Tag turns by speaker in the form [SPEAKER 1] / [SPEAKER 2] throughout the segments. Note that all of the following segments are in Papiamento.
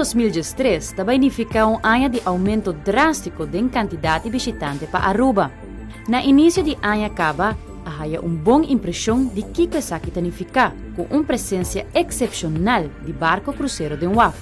[SPEAKER 1] 2013 ta bay nifica un aña di aumento drastico den cantidad di bishitante pa Aruba. Na inicio di aña caba a haya un bon impresion di kico esaki ta nifica cu un presencia excepcional di barco crucero den waf.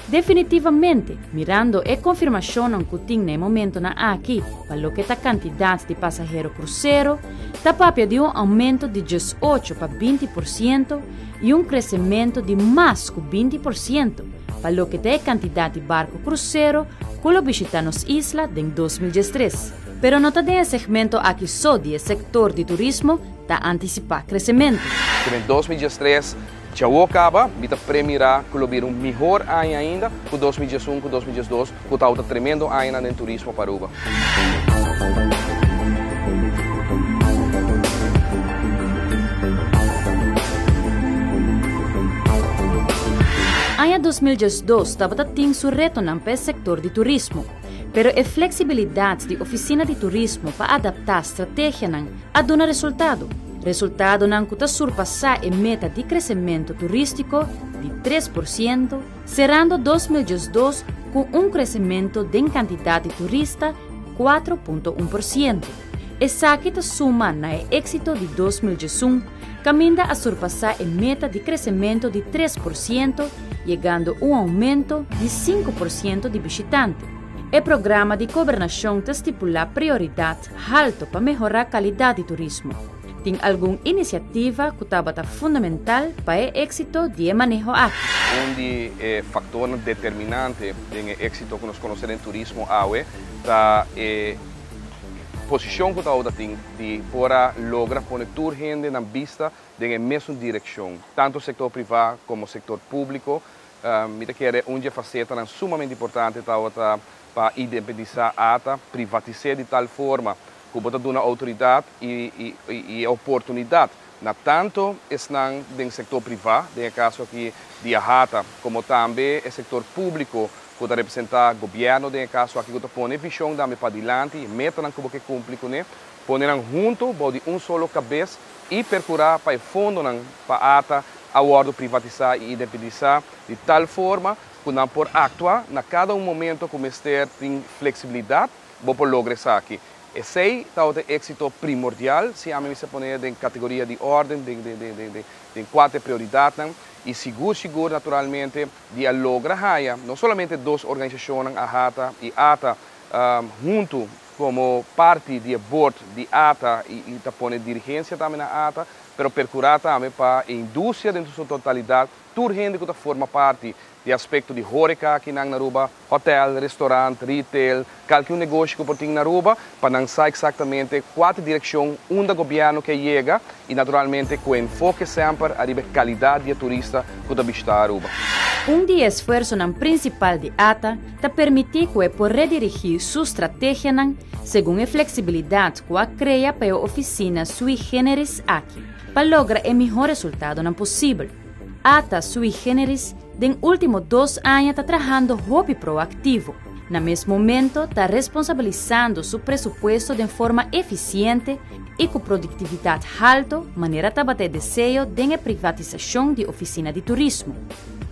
[SPEAKER 1] Definitivamente, mirando e confirmacionnan cu tin na e momentonan aki pa loke ta cantidad di pasahero crucero, ta papia di un aumento di 18 pa 20% y un crecemento di mas cu 20% pa loke ta e cantidad di barco crucero cu lo bishita nos isla den 2013. Pero no ta den e segmento aki so di e sector di turismo ta anticipa crecemento.
[SPEAKER 2] Den 2013 ya caba, mi ta premira cu lo bira un mihor aña ainda, cu 2011, cu 2012, cu ta otro tremendo aña den turismo pa Aruba.
[SPEAKER 1] Aña 2012 tabata tin su retonan pa e sector di turismo, pero e flexibilidad di Oficina di Turismo pa adapta strategianan a duna resultado. Resultadonan cu ta surpasa e meta di crecemento turistico di 3%, cerrando 2012 cu un crecemento den cantidad di turista 4.1%. Esaki ta suma na e exito di 2011, caminda a surpasa e meta di crecemento di 3%, yegando un aumento di 5% di bishitante. E programa di gobernacion ta stipula prioridad halto pa mehora calidad di turismo. Tin algun iniciativa cu tabata fundamental pa e exito di e maneho aki.
[SPEAKER 2] Un di e factor determinante den exito cu nos conoce den turismo awe ta e posicion cu ta tin di por a logra pone tur hende na bista den mesun direccion, tanto sector priva como sector publico. Mi ta kere un faceta sumamente importante ta pa independisa ATA, privatisa di tal forma cu bo ta duna autoridad y oportunidad na tanto esnan den sector priva, den caso aki di ATA, como tambe e sector publico, cu ta representa gobierno, den caso aki cu ta pone vision tambe pa dilanti, meta cu kier cumpli cu ne, pone hunto, di un solo cabes y percura pa e fondo pa ATA a wordo privatisa y independisa di tal forma cu nan por actua na cada un momento cu mester tin flexibilidad, bo por logra esaki. Esey ta e exito primordial, si ami mester pone den categoria di orden, di cuatro prioridad, y sigur, sigur, naturalmente, di a logra haya, no solamente dos organisacion, AHATA y ATA, hunto como parti di board di ATA y ta pone dirigencia tambe na ATA, pero percura tambe pa e industria den su totalidad, tur hende cu ta forma parti di aspecto di horeca aki na Aruba, hotel, restaurant, retail, cualkier negoshi cu por tin na Aruba, pa nan sa exactamente cua direccion unda gobierno kier yega y naturalmente cu enfoke semper ariba calidad di turista cu ta bishita Aruba.
[SPEAKER 1] Un di e esfuersonan principal di ATA ta permiti cu e por redirigi su strategia segun e flexibilidad cu a crea pa e oficina sui generis aki, pa logra e mihor resultado posibel. ATA sui generis den ultimo 2 aña ta trahando hopi proactivo. Na mes momento, ta responsabilisando su presupuesto di forma eficiente y cu productividad halto, manera tabata e deseo di privatisacion di oficina di turismo.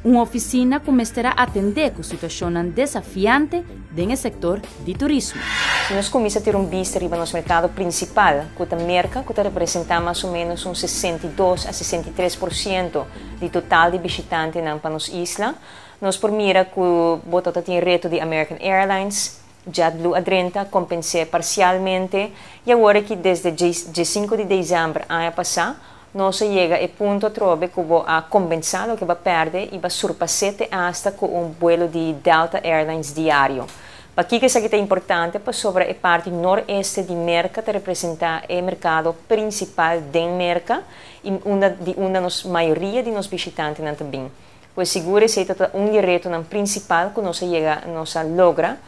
[SPEAKER 1] Un oficina cu mester a atende cu situacion desafiante den sector di turismo.
[SPEAKER 3] Si nos cuminsa tira un bista riba nos mercado principal, cu ta Merca, cu ta representa mas o menos un 62 a 63% di total di bishitantenan pa nos isla, nos por mira cu bo tin reto di American Airlines, JetBlue a drenta, compensa parcialmente, y awor cu desde 5 di december aña pasa, nos a yega e punto atrobe cu a compensa loke a perde y a surpasa hasta cu un vuelo di Delta Airlines diario. Pakico esaki ta importante? Pasobra e parti noreste di Merca ta representa e mercado principal di Merca y unda, di unda nos mayoria di nos bishitantenan tambe. Pues sigur esey ta un reto principal cu nos a yega, nos a logra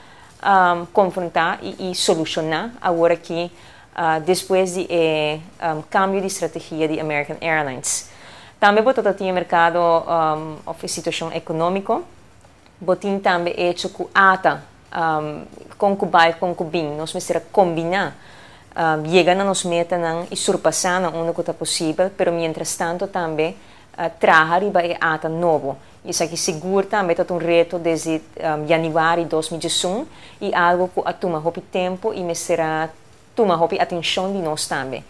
[SPEAKER 3] confronta y soluciona awor aki despues di cambio di strategia di American Airlines. Tambe bo tin mercado of situacion economico, bo tin tambe hecho cu ATA, con cu bay, con cu bin, nos mester combina, yega na nos metanan y surpasa nan unda cu ta posibel, pero mientras tanto tambe traha riba e ATA nobo. I esaki sigur tambe ta un reto desde januari 2021 i algo ku a tuma hopi tempu i mester a tuma hopi atenshon di nos tambe.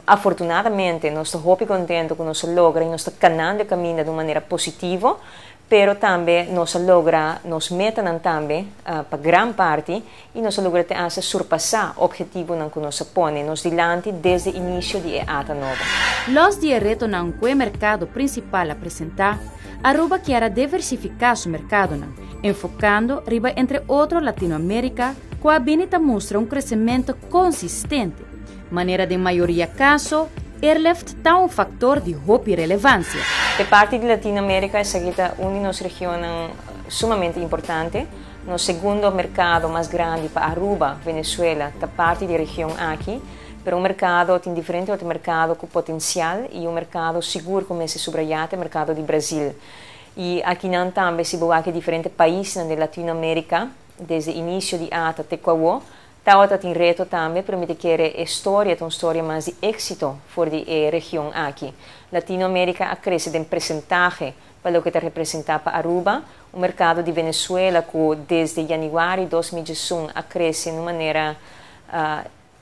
[SPEAKER 3] Afortunadamente, nos ta hopi kontentu ku nos a logra i nos ta kanando kaminda di un manera positivo, pero tambe nos a logra nos metanan tambe pa gran parti i nos a logra te hasta surpasá ophetivonan ku nos a pone nos dilanti desde inisio di e ATA nobo.
[SPEAKER 1] Los di e retonan ku e merkado prinsipal a presentá, Aruba kier a diversifiká su merkadonan, enfokando riba entre otro Latinoamérika, ku a bini ta mustra un kresementu konsistente. Manera den mayoria kaso, airlift ta un faktor di hopi relevansia.
[SPEAKER 3] E parti di Latinoamérika esaki ta un di nos regionnan sumamente importante. Nos segundo merkado mas grandi pa Aruba, Venezuela, ta parti di e region aki. Pero un merkado, tin diferente otro merkado ku potensial i un merkado sigur ku mester subrayá ta e merkado di Brazil. I akinan tambe si bo wak e diferente paisnan den Latinoamérika, desde inisio di ATA te ku awo, Tabata tin reto tambe, pero mi ta kere e storia ta un storia mas di éxito for di e region aki. Latinoamérica a crece den presentahe pa loke ta representa pa Aruba, un mercado di Venezuela cu desde januari 2011 a crece na un manera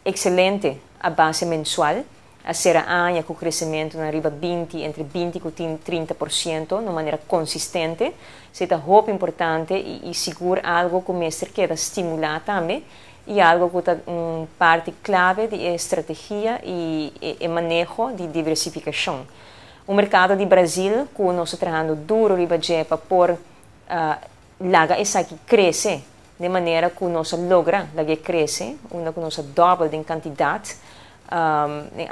[SPEAKER 3] excelente a base mensual, a cera aña cu crecementonan riba 20, entre 20 cu 30% na un manera consistente. Esey ta hopi importante y sigur algo cu mester keda stimula tambe y algo cu ta un parti clave di e strategia y e maneho di diversificacion. Un mercado di Brazil cu nos ta trahando duro riba dje pa por laga esaki crece den manera cu nos a logra lag'e crece, unda cu nos a dobel den cantidad den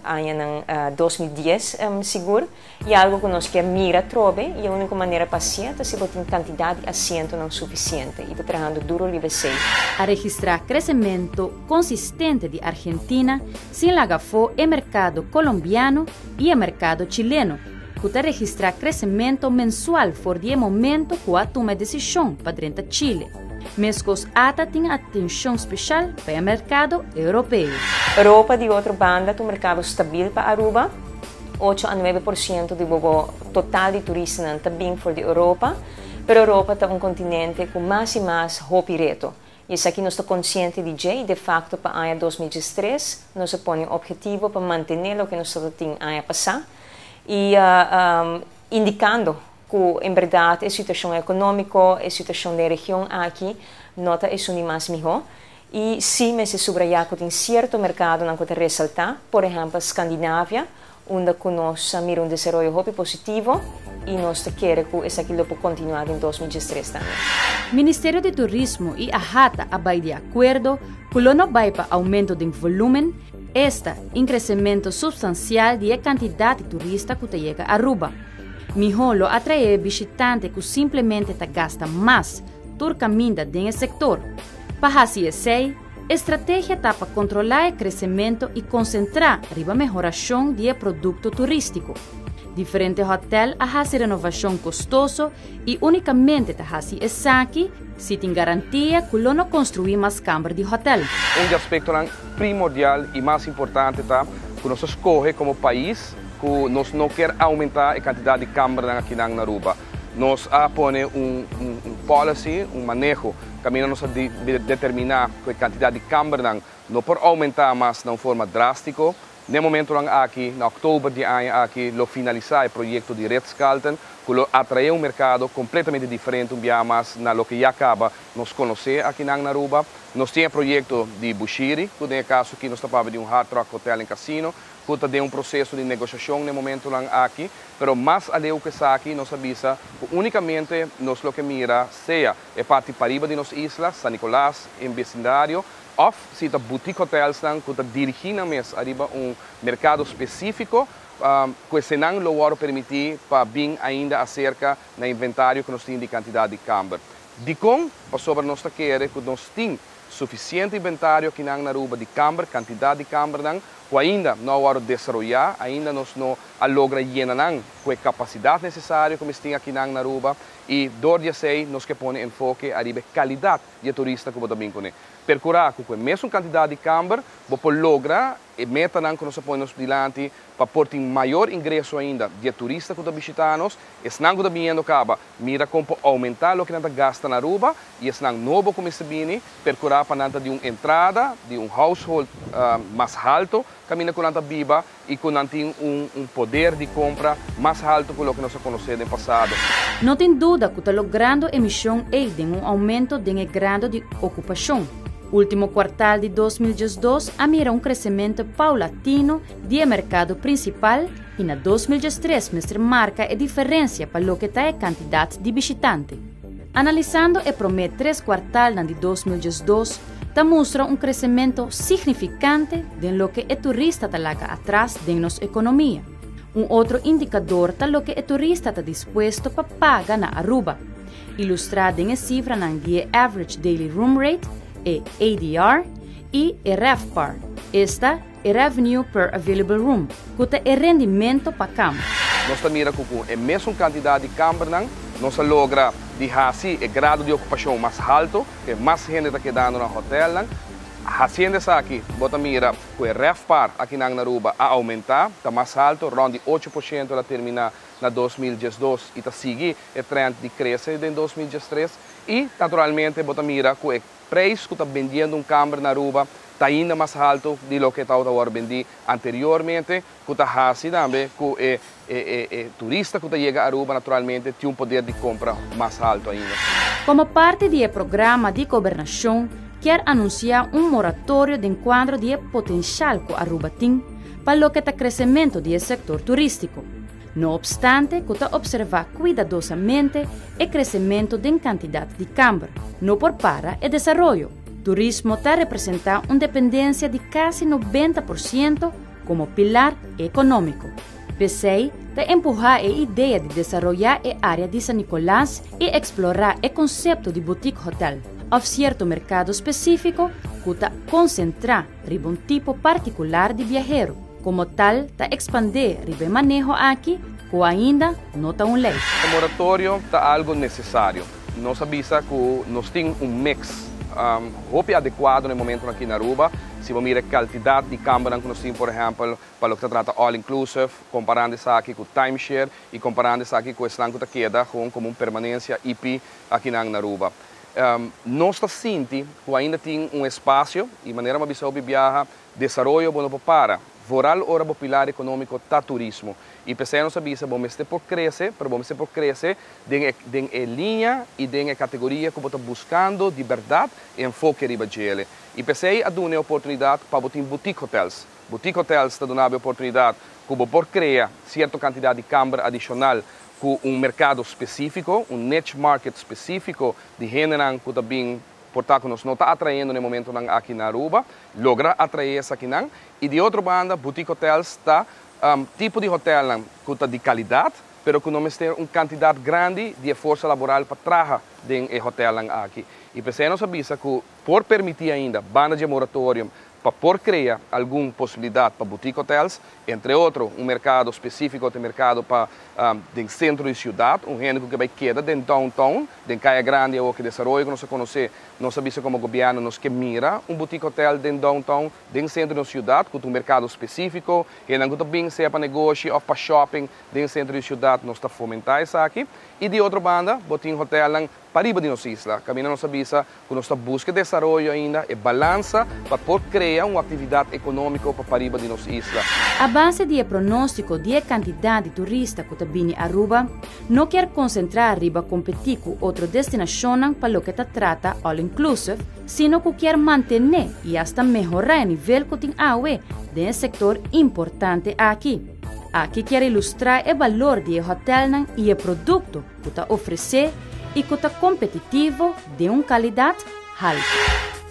[SPEAKER 3] añanan 2010 sigur, y algo cu nos kier mira atrobe, y e unico manera pa hacié ta si bo tin cantidad di asientonan suficiente, y ta trahando duro riba esey.
[SPEAKER 1] A registra crecemento consistente di Argentina sin laga afó e mercado colombiano y e mercado chileno, cu ta registra crecemento mensual for di e momento cu a tuma e decision pa drenta Chile. Mescos ATA tin atencion special pa e mercado europeo.
[SPEAKER 3] Europa di otro banda ta un mercado stabil pa Aruba. 8 a 9% di bo total di turistanan ta bin for di Europa, pero Europa ta un continente cu mas y mas hopi reto. Y esaki nos ta consciente di dje y de facto pa aña 2013 nos a pone un objetivo pa mantene loke nos tin aña pasa y indicando cu en berdad e situacion economico, e situacion di region aki no ta esun mas miho. Y si mester subraya cu tin cierto mercadonan cu ta resalta, por ehempel Scandinavia, unda cu nos a mira un desaroyo hopi positivo y nos ta kere cu esaki lo por continua den 2013 tambe.
[SPEAKER 1] Ministerio di Turismo y AHATA a bay di acuerdo cu lo no bay pa aumento di volumen, esta un crecemento substancial di cantidad di turista cu ta yega Aruba. Miho lo atrae bishitante cu simplemente ta gasta mas tur caminda den e sector. Pa haci esey, strategia ta pa controla e crecemento y concentra riba mehoracion di producto turistico. Diferente hotel a haci renovacion costoso y unicamente ta haci esaki si tin garantia cu lo no construi mas camber di hotel.
[SPEAKER 2] Un aspecto primordial y mas importante ta cu nos a scoge como pais cu nos no kier aumenta e cantidad di camber aki na Aruba. Nos a pone un policy, un maneho, caminda nos a determina cu e cantidad di camber no por aumenta mas di un forma drastico. Na e momento aki, na october di aña aki, lo finalisa e proyecto di Ritz-Carlton, cu lo atrae un mercado completamente diferente, un biaha mas na loke ya caba nos conoce aki na Aruba. Nos tin e proyecto di Bushiri, cu den e caso aki nos ta papia di un Hard Rock Hotel y Casino, cu ta den un proceso di negociacion na e momento aki, pero mas aleu cu esaki nos a bisa cu unicamente nos lo kier mira sea e parti pariba di nos isla, San Nicolas, den vecindario, of si ta boutique hotels cu ta dirigi nan mes ariba un mercado specifico, cu esnan lo wordo permiti pa bin ainda acerca na inventario cu nos tin di cantidad di camber. Dicon, pasobra nos ta kere cu nos tin suficiente inventario aki na Aruba di camber, cantidad di camber. ku ainda no a wòrdu desaroyá, ainda nos no a logra yena nan ku e kapasidat nesesario ku mester tin akinan na Aruba i dor di esei nos ke pone enfoke ariba e kalidat di e turista ku bo ta bin kuné. Perkurá ku ku e mesun kantidat di kamber bo por logra e metanan ku nos a pone nos dilanti pa por tin mayor ingreso ainda di e turista ku ta bishitá nos, esnan ku ta biniendo kaba mira kon por oumentá loke nan ta gasta na Aruba i esnan nobo ku mester bini perkurá pa nan ta di un entrada di un household mas halto kaminda ku nan ta biba i ku nan tin un poder di kompra mas halto ku loke nos a konosé den pasado.
[SPEAKER 1] No tin duda ku ta logrando e mishon ei den un oumento den e grado di okupashon. Ultimo kuartal di 2012 a mira un kresementu paulatino di e merkado prinsipal i na 2013 mester marka e diferensia pa loke ta e kantidat di bishitante. Analisando e promé tres kuartalnan di 2012 ta mustra un kresementu signifikante den loke e turista ta laga atras den nos ekonomia. Un otro indikador ta loke e turista ta dispuesto pa paga na Aruba, ilustrá den e sifranan di e Average Daily Room Rate, e ADR, i e RevPAR, esta e Revenue Per Available Room, ku ta e rendimento pa kama.
[SPEAKER 2] Nos ta mira ku ku e mesun kantidat di kambernan nos a logra di hasi e grado di okupashon mas halto, ke mas hende ta kedando na hotelnan. Hasiendo esaki bo ta mira ku e RevPAR akinan na Aruba a oumentá, ta mas halto, rònt di 8% el a terminá na 2012 i ta sigui e trend di krese den 2013. I naturalmente bo ta mira ku e preis ku ta bendiendo un kamber na Aruba ta ainda mas halto di loke tabata wòrdu bendí anteriormente, ku ta hasi tambe ku e e e turista ku ta yega Aruba naturalmente tin un poder di kompra mas halto ainda.
[SPEAKER 1] Komo parti di e programa di gobernashon kier anunsiá un moratorio den kuadro di e potenshal ku Aruba tin pa loke ta kresementu di e sektor turístiko. No opstante ku ta opservá kuidadosamente e kresementu den kantidat di kamber, no por para e desaroyo. Turismo ta representá un dependensia di kasi 90% komo pilar ekonómiko. P'esei ta empuhá e idea di desaroyá e área di San Nicolas i eksplorá e konsepto di boutique hotel òf sierto merkado spesífiko ku ta konsentrá riba un tipo partikular di biahero. Komo tal ta ekspandé riba e maneho aki ku ainda no ta un lei.
[SPEAKER 2] E moratorio ta algo nesesario. Nos a bisa ku nos tin un mix hopi adekuado na e momentonan aki na Aruba. Si bo mira e kaltidat di kambernan ku nos tin, por ehèmpel, pa loke ta trata all inclusive, komparando esaki ku timeshare i komparando esaki ku esnan ku ta keda gewoon komo un permanensia IP akinan na Aruba. Nos ta sinti ku ainda tin un espasio i manera mi a bisa hopi biaha, desaroyo bo no por para, vooral ora bo pilar ekonómiko ta turismo. I p'esei nos a bisa bo mester por krese, pero bo mester por krese den e den e liña i den e kategoria ku bo ta buskando di bèrdat e enfoke riba djele. I p'esei a duna e oportunidat pa bo tin boutique hotels. Boutique hotels ta duna bo e oportunidat ku bo por krea sierto kantidat di kamber adishonal ku un merkado spesífiko, un niche market spesífiko di hendenan ku ta bin por ta ku nos no ta atrayendo na e momentonan aki na Aruba, logra atraé esakinan. I di otro banda, boutique hotels ta tipo di hotelnan ku ta di kalidat, pero ku no mester un kantidat grandi di e forsa laboral pa traha den e hotelnan aki. I p'esei nos a bisa ku por permití ainda, banda di e moratorium, pa por krea algun posibilidat pa boutique hotels, entre otro un merkado spesífiko ta e merkado pa den sentro di siudat, un hende ku ke bai keda den downtown, den Kaya Grandi awor ku e desaroyo ku nos a konosé, nos a bisa komo gobièrnu nos ke mira un boutique hotel den downtown, den sentro di nos siudat, ku ta un merkado spesífiko, hendenan ku ta bin sea pa negoshi òf pa shopping den sentro di siudat nos ta fomentá esaki. I di otro banda bo tin hotelnan pariba di nos isla, kaminda nos a bisa ku nos ta buska desaroyo ainda, e balansa pa por krea un aktividat ekonómiko pa pariba di nos isla.
[SPEAKER 1] A base di e pronóstiko di e kantidat di turista ku ta bini Aruba, no kier konsentrá riba kompetí ku otro destinashonnan pa loke ta trata all inclusive, sino ku kier mantené i asta mehorá e nivel ku tin awe den e sektor importante aki. Aki kier ilustrá e balor di e hotèlnan i e produkto ku ta ofresé i ku ta kompetitivo den un kalidat haltu.